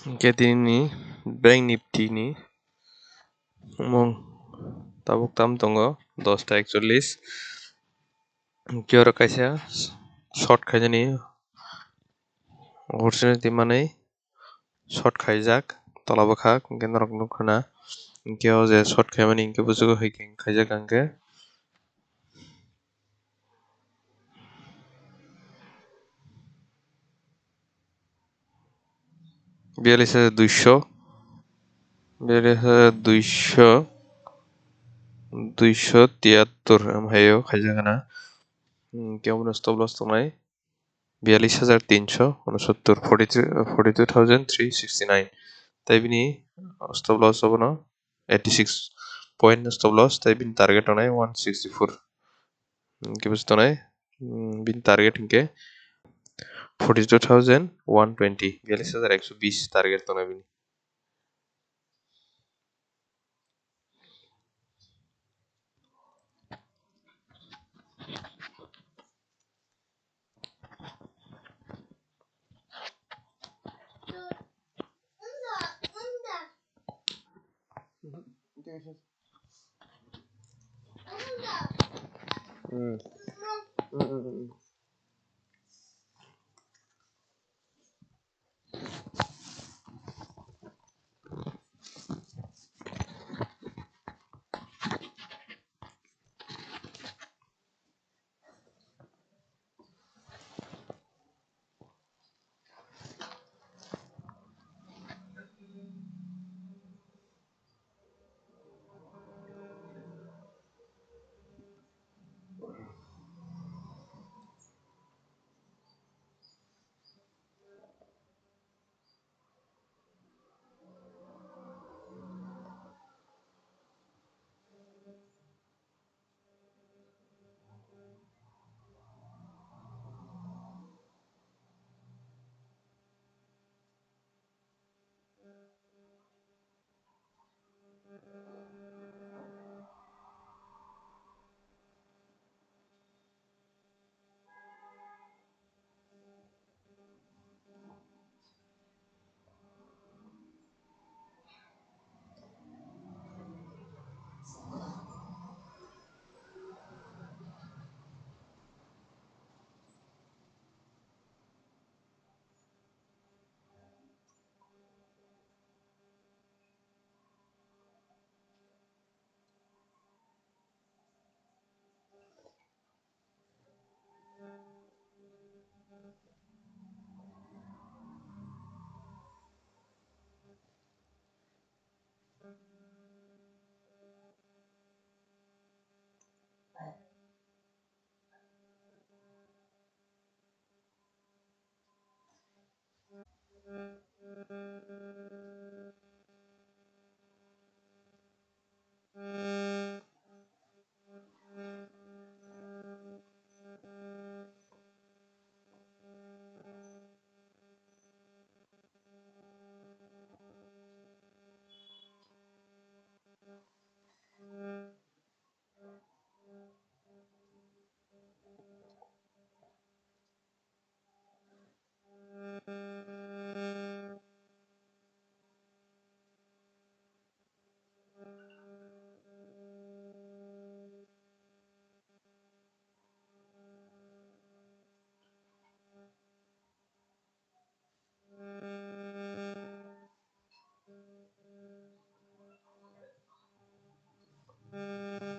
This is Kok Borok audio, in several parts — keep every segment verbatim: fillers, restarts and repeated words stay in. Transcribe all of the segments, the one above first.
Hingke tini Bank Nifty ni mung tabuk tam tongo, dosta ekchollis. Hingke oro kaisa short khainani opportunity manwi short khaijak, tola bwkhak, hingke norok nukha na, hingke o je short khaimani hingke bujugo hai khe khaijak hingke. Biyallis hajar duisho, biyallis hajar duisho, duisho tiyattor am hayo khaijak na. Hmm, kebono stop loss tongnai biyallis hajar tinsho unosottor, forty three, forty two thousand three sixty nine. Tai bini stop loss obono eighty six point stop loss, tai bini target tongnai one sixty four. Hingke busi tongnai, mm, bini target hingke forty two thousand one twenty, biyallis hajar ekso bis target tongnai bini.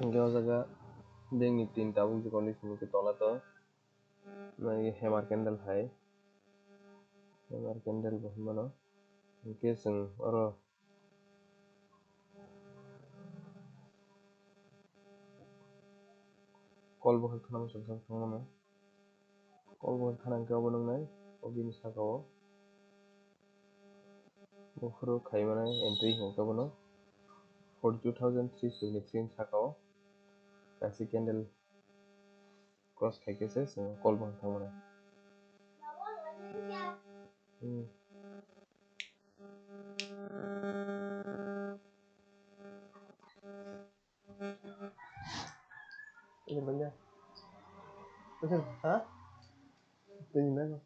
Hingke o jaga bank ni tin tabuk je condition hingke tola to nai hammer candle hai Hammer candle bo hinmano. Hinkhe chwng oro kol bo thana muchung thang thangmano. Kol bo thana hinkhe obo nuknai, o bini saka o. Buphuru khaimanai entry hinkhe bono forty two thousand three seventy three ni saka o kaisa candle cross khaikhe se chwng kol bo thangmano. Hmm. Ini benda. Betul, ha? Ini benda.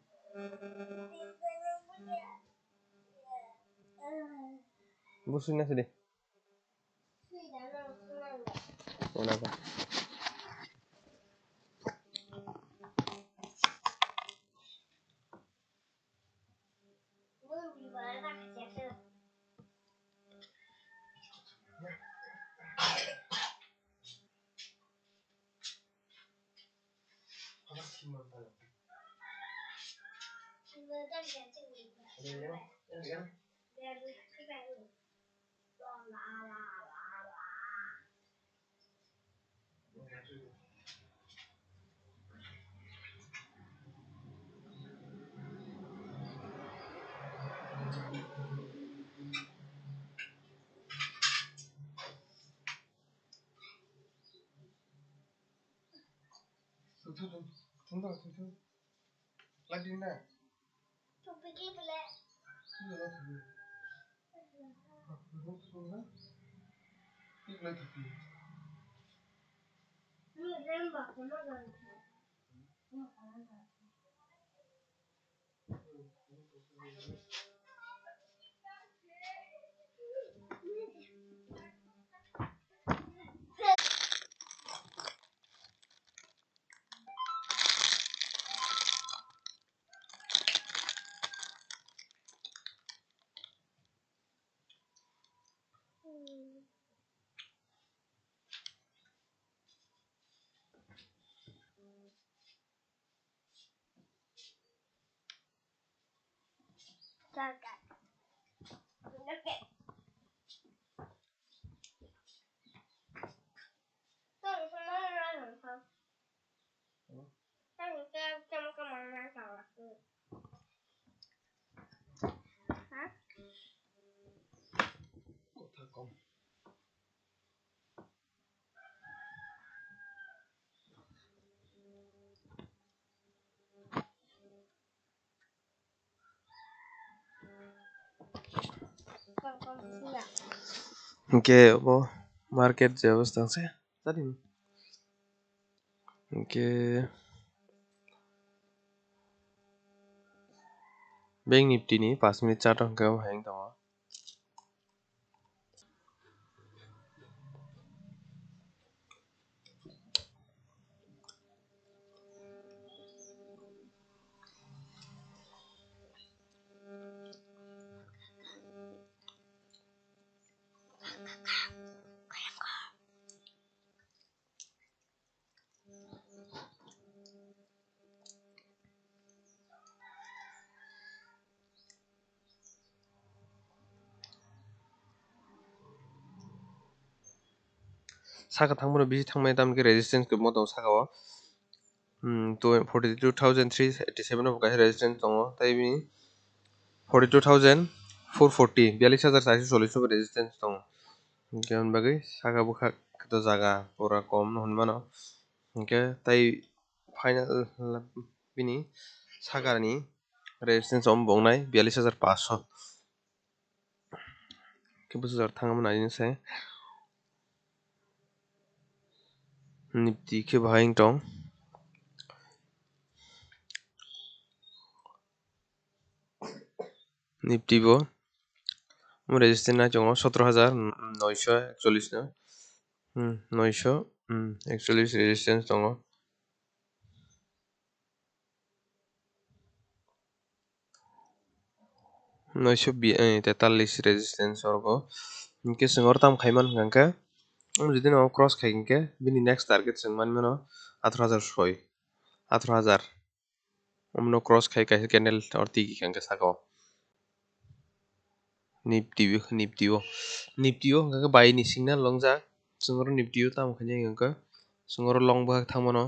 Busui nasi deh. Kenapa? Hinkhe obo market je obo se tangse. Hinkhe Bank Nifty ni pash minute chart o hinkhe omo hai wng tongo. Saka thangmano bisi thangmani, tamokhe resistance kwbangma tongo saka o. Hmm, to forty two thousand three eighty seven o bo kaisa resistance tongo, tei bini forty two thousand four forty, biyalish hajar chaiso chollish o bo resistance tongo. Hinkhe aboni bagwi saka bwkhak khe to jaga pura kom no hinmano. Hinkhe tei final bini sakani resistance om bongnai biyalish hajar paanch sho. Khe bwsajak thangma nai se. Nifty khe bahai wng tong. Nifty bo resistance nai tongo sotro hajar noisho ekchollish no. Hmm, noisho, hmm, ekchollish resistance tongo. Noisho bi-, eh, tetallis resistance orgo. Hinkhe chwng oro tam khaiman hwnkha khe, um, jodi no cross khai hinkhe bini next target chwng manmano atharo hajar soi, atharo hajar. Omono cross khai kaisa candle or tigi kha hwnkhe saka o. Nifty o, Nifty o, Nifty o hwnkhe buy ni signal longjak. Chwng oro Nifty o tamo khainai hwnkhe chwng oro long bwkhak thangmano.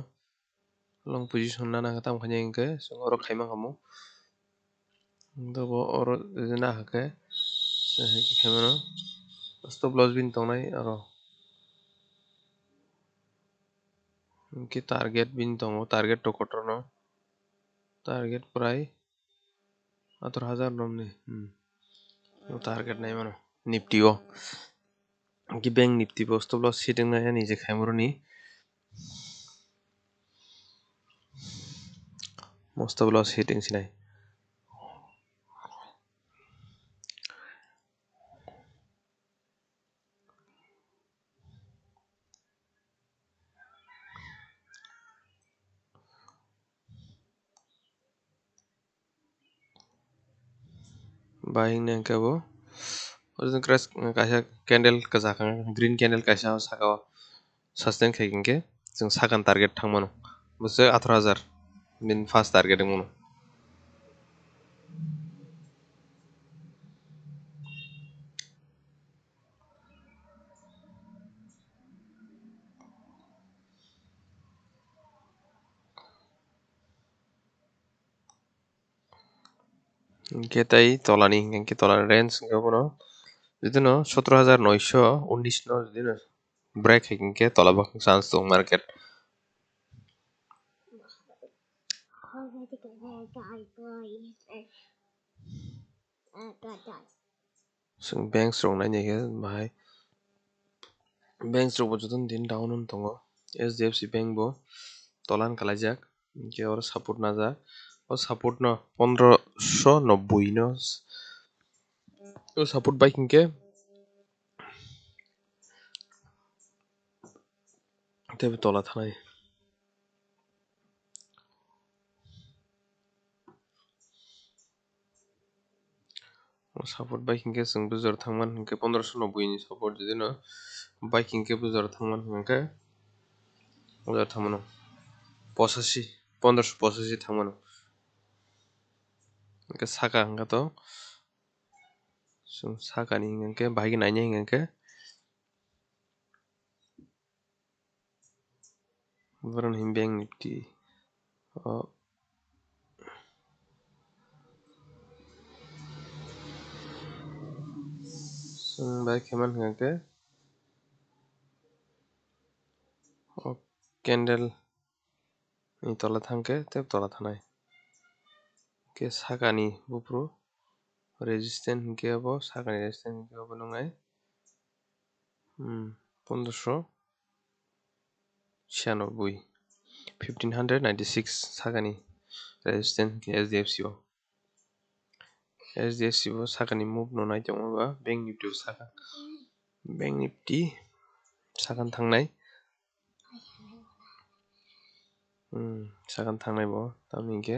Long position nana khe tamo khainai hwnkhe chwng oro khaima khamu. Hwnkhe bo oro nahakhe khaimano stop loss bini tongnai oro. Hwnkhe target bini tongo, target to kotorno. Target prai atharo hajar romni. Hmm. O target nai mano. Nifty o. Hwnkhe bank Nifty bo stop loss setting nai ani je khaimoroni. Mo stop loss setting sinai. Bahai hwnwi hwnkhe bo original crash kaisa candle kwchak green candle kaisa saka o sustain khai hwnkhe chwng sakani target thangmano bwswk atharo hajar bini first target wngmano. Hwnkhe tei tolani hwnkhe tolani range hwnkhe bono jodi no sotro hajar noisho unis no jodi no break hai hwnkhe tola bwkhak chance tongo market. Chwng banks rok naina khe bahai banks rok bo jotono din down wng tongo. H D F C bank bo tola wng kalaijak, hwnkhe oro support najak. O support no pondroso nobboi no o support bai hwnkhe teibo tola thanai. O support bai hwnkhe chwng bujor thangman hwnkhe pondroso nobboi ni support jodi no bai hwnkhe bujor thangman hwnkhe bujor thangmano pochashi pondroso pochashi thangmano hwnkhe saka hwnkhe to chwng sakani hwnkhe bahai khe nainai hwnkhe. Borok ni bank Nifty o chwng bai khe man hwnkhe o candle ni tola thangkhe tei tola thanai hwnkhe sakani buphuru resistance hwnkhe abo sakani resistance hwnkhe abo nwngnai. Hmm, pondroso chianoboi, fifteen hundred ninety six sakani resistance hwnkhe H D F C o. H D F C bo sakani move no nai tongo ba bank Nifty o saka, bank Nifty sakani thangnai. Hmm, sakani thangnai bo tamni hwnkhe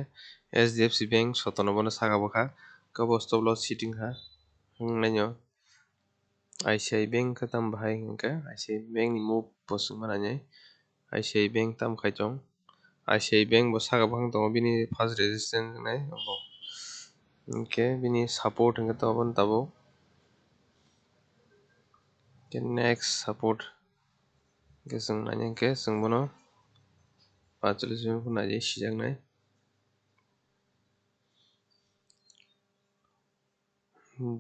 H D F C bank sotono bono saka bwkha khe bo stop loss setting kha wngnaino. I C I bank khe tamo bahai hwnkhe I C I bank ni move bo swngma nainai. I C I bank tamo khai tong, I C I bank bo saka bwkhak tongo bini first resistance wngnai obo hwnkhe bini support hwnkhe to obo tabuk. Hwnkhe next support hwnkhe chwng naina hwnkhe chwng bono paancholish minute phano naiwi sijaknai.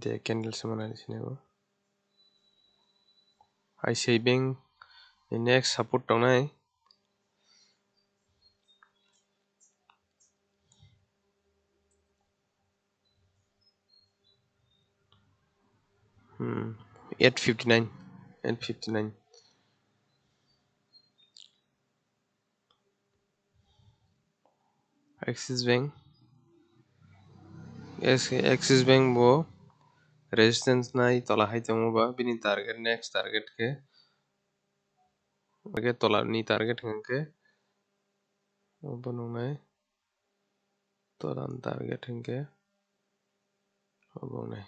De candle se manai sini bo. I C I bank ni next support tongnai. Hmm, eight fifty nine, eight fifty nine. Axis Bank, Axis Bank bo resistance nai tola hai tongo ba bini target, next target khe age tola ni target hwnkhe obo nungnai. Tola ni target hwnkhe obo wngnai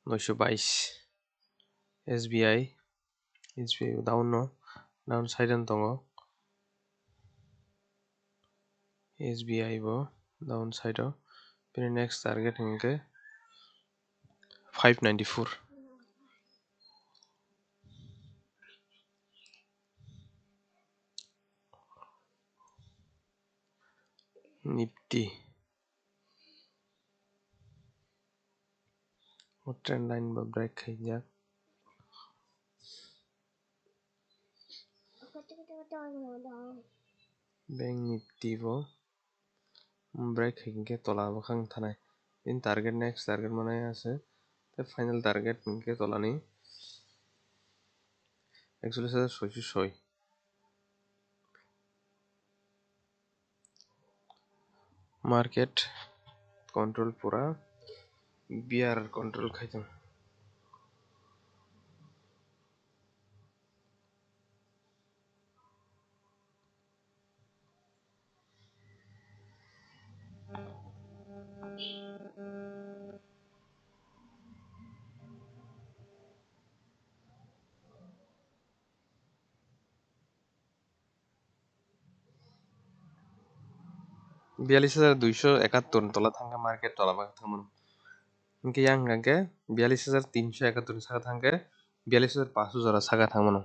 noisho bais. S B I, S B I down no, down side o tongo. S B I bo downside o. Bini next target hingke five ninety-four. Nifty. O trend line bo break khaijak. Bank Nifty bo break khaikhe tola bwkhang thanai. Bini target, next target manai ase. Tei final target hwnkhe tolani ekchollish hajar soiso soi. Market control pura, bear control khaitong. Biyalish hajar duiso ekattor ni tola thangkha market tola bagwi thangmano. Hinkhe yang hwnkhe biyalish hajar tinso ekattor ni saka thangkhe biyalish hajar panso jora saka thangmano.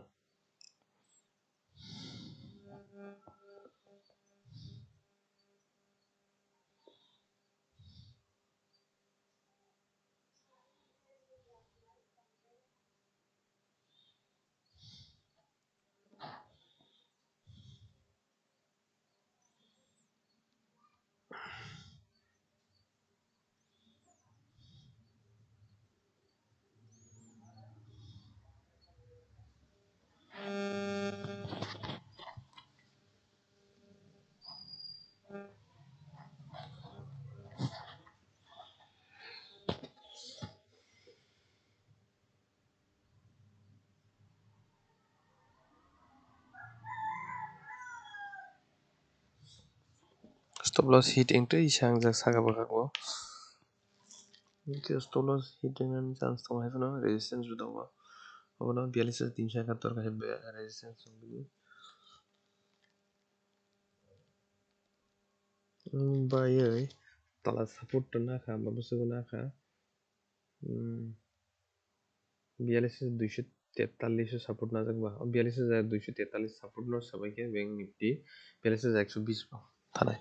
Stop loss hit wngtwi sangjak saka bwkhak o. Hinkhe stop loss hit wngnani chance tongo, hai phano resistance bo tongo. Obono biyalish hajar tinso ekattor kaisa be-, resistance tongphio. Baiwi tola support to nakha, abo bwswgo nakha. Hmm. Biyalish hajar duiso tetallish o support najak ba. O biyalish hajar duiso tetallish support no sabai khe Bank Nifty biyalish hajar ekso bis bo thanai.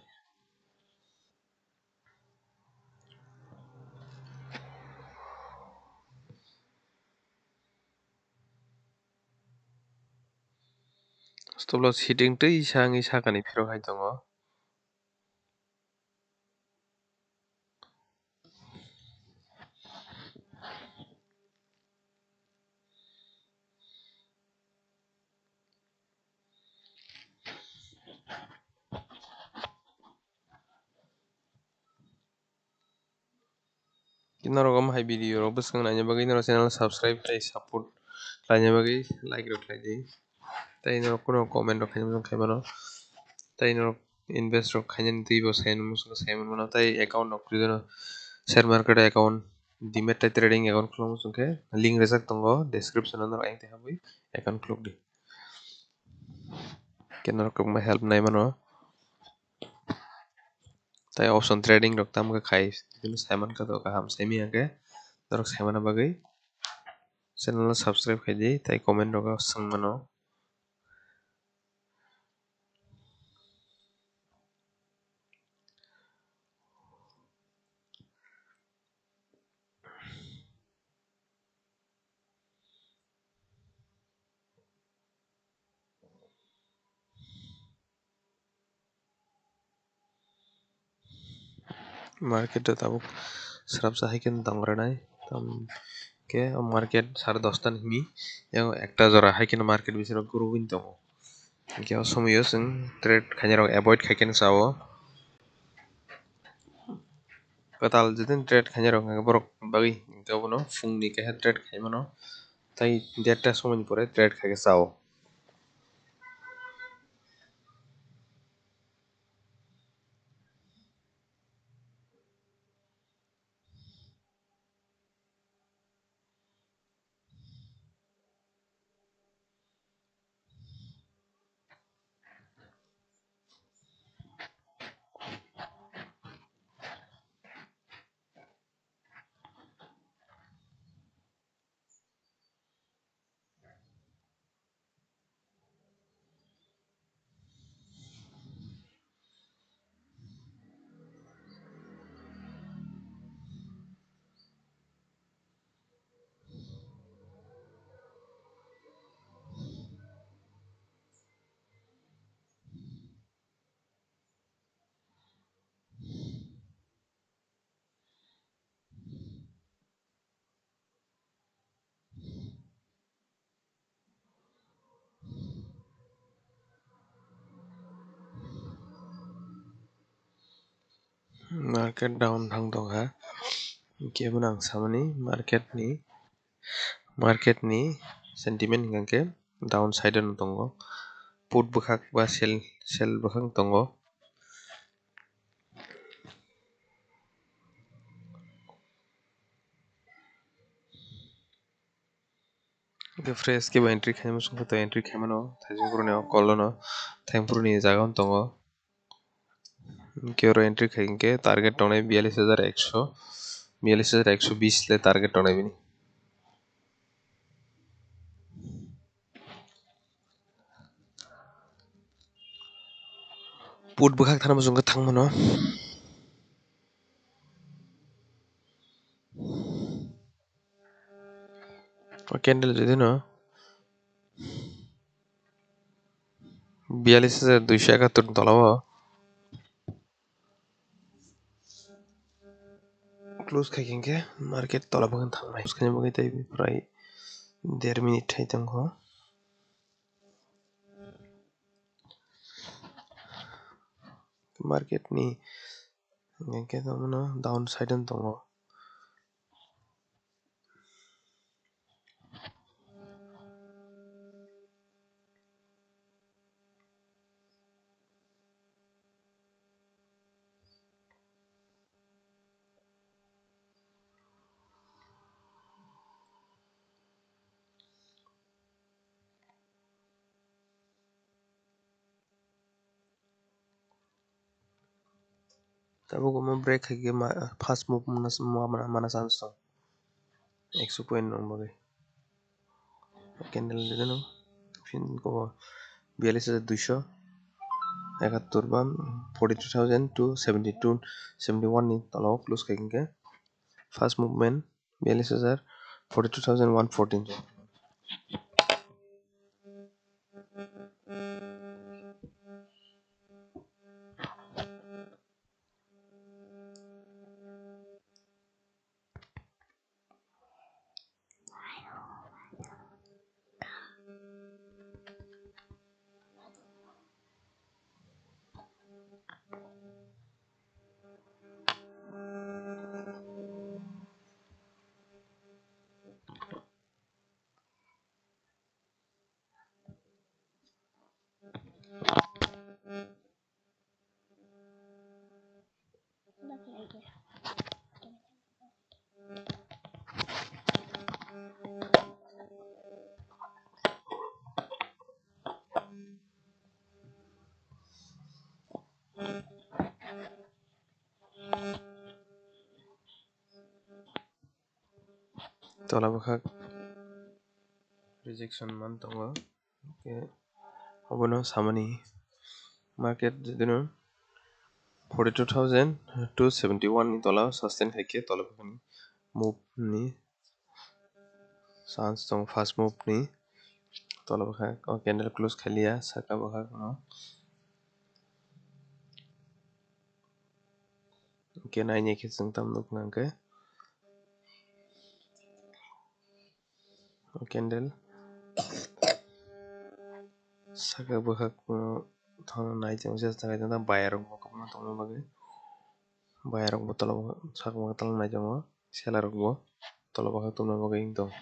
Stop loss hit wngtwi sangwi sakani phirok hai tongo. Norok omo hai video rok bwskang naina bagwi norok channel subscribe tei support khlaina bagwi like rok khlai di. Tei norok kuno comment rok khaina muchung khai mano. Tei norok invest rok khainani twi bo sai muchung sai mano. Tei account rok khulwi no share market account, demat tei trading account khuluk muchung khe link rijak tongo description o, norok ayang twi habwi account khuluk di. Khe norok kwbangma help nai mano. Tei option trading rok tamo khe khai, bini saiman khe to kaham saimanya khe norok saimana bagwi channel no subscribe khai di tei comment rok swng mano. Market o tabuk swrapsa hai khe tong rwnai, tamo khe o market sare dosta ni himi, yang ekta jora hai khe market bisingo gurugwi tongo. Hinkhe o somoio chwng trade khainai rok avoid khai khe cha o. Kwtal jotoni trade khainai rok hwnkhe borok bagwi hinkhe obono phungni kaiha trade khai mano, tei derta somoini pore trade khai khe cha o. Market down thang tongkha. Kebo nang samani market ni, market ni sentiment hingkha khe down side no tongo. Put bwkhak ba sell, sell bwkhak tongo. Hingke fresh kebo entry khaima songkha to entry khaimano thaising phuru ni o call no thaising phuru ni jaga o tongo. Hingke oro entry khai hingke target tongnai biyalish hajar ekso, biyalish hajar ekso bish le target tongnai bini. Put bwkhak thana muchungkhe thangmano. O candle jodi no biyalish hajar duiso ekattor ni tola o close khai hingke market tola bwkhak thangnai. Close khaina bagwi tei prai der minute thai tongkho. Market ni hingke tongmano down side o tongo. Tabuk omo break hai khe ma, first move mana, mana, mana chance tong. Ekso point rok bagwi. Candle rwgano. Phin ko biyalish hajar duiso ekattor ba forty two thousand two seventy two, seventy one ni tola o close khai hingke. First movement biyalish hajar, forty two thousand one fourteen. Tola bwkhak rejection man tongo. Hingke obono samani market jodi no forty two thousand two seventy one ni tola o sustain khai khe tola bwkhak ni move ni chance tongo first move ni. Tola bwkhak o candle close khai liya saka bwkhak no. Hingke naini khe chwng tamo nukha hingke o candle saka bwkhak no thangna nai tongo, just naithok buyer rok bo kwbangma tongna bagwi, buyer rok bo tola o saka bwkhak tongna nai tongo, seller rok bo tola bwkhak tongna bagwi wng tongo.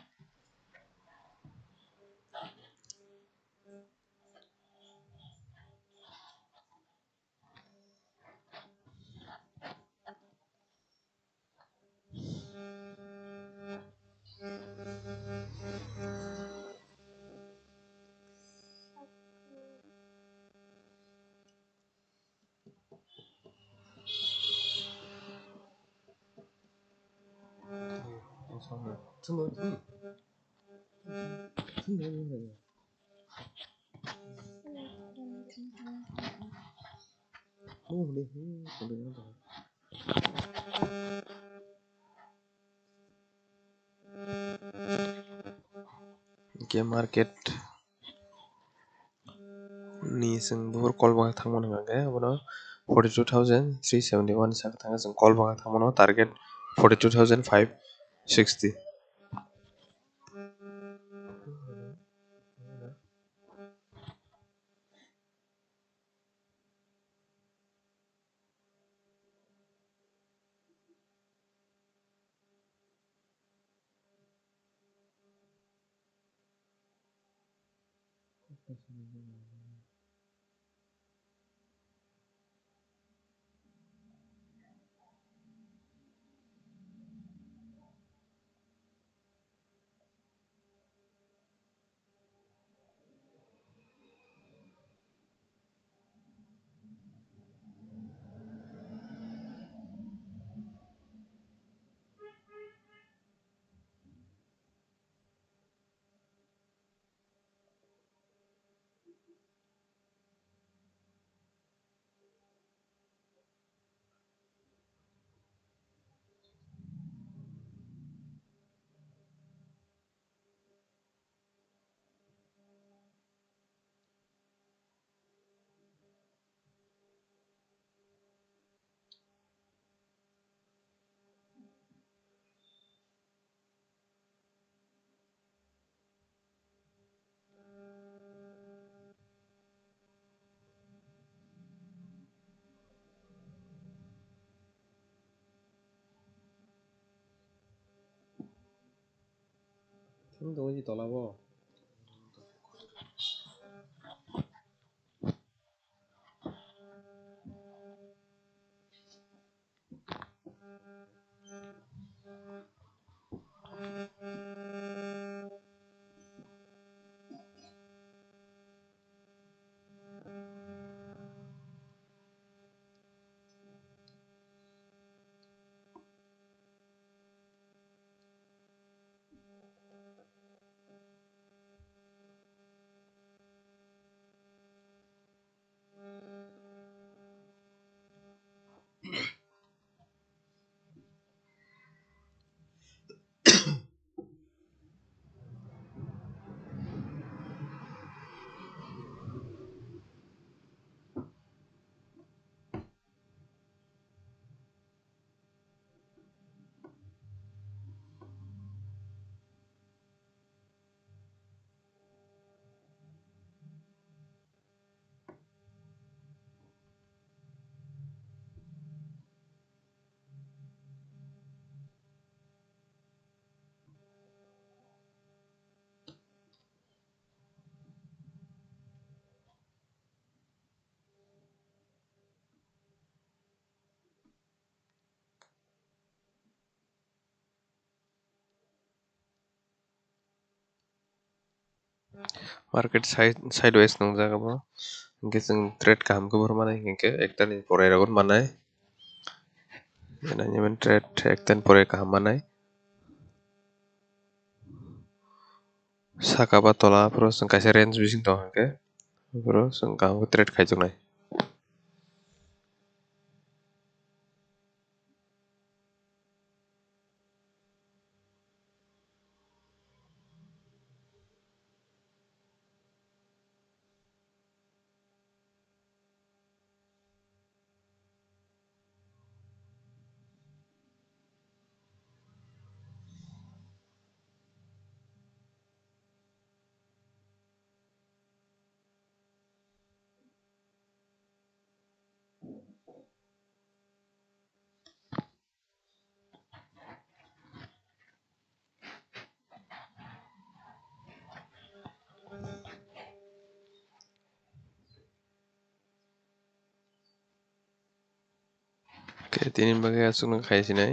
Hingke market ni chwng buphuru call bwkhak thangmani hwnka khe abono forty two thousand three seventy one saka thangkhe chwng call bwkhak thangmano target forty two thousand five sixty. Thung tongo je tola bo. Market side, sideways nungjak abo. Hinkhe chwng trade kaham khe bohrok manai, hinkhe ektal ni pore rok manai. Trade ektal ni pore kaham manai. Saka ba tola phuru chwng kaisa range bising tong hinkhe, phuru chwng kaham khe trade khaijaknai. Khe tini bagwi aswkno khai sinai.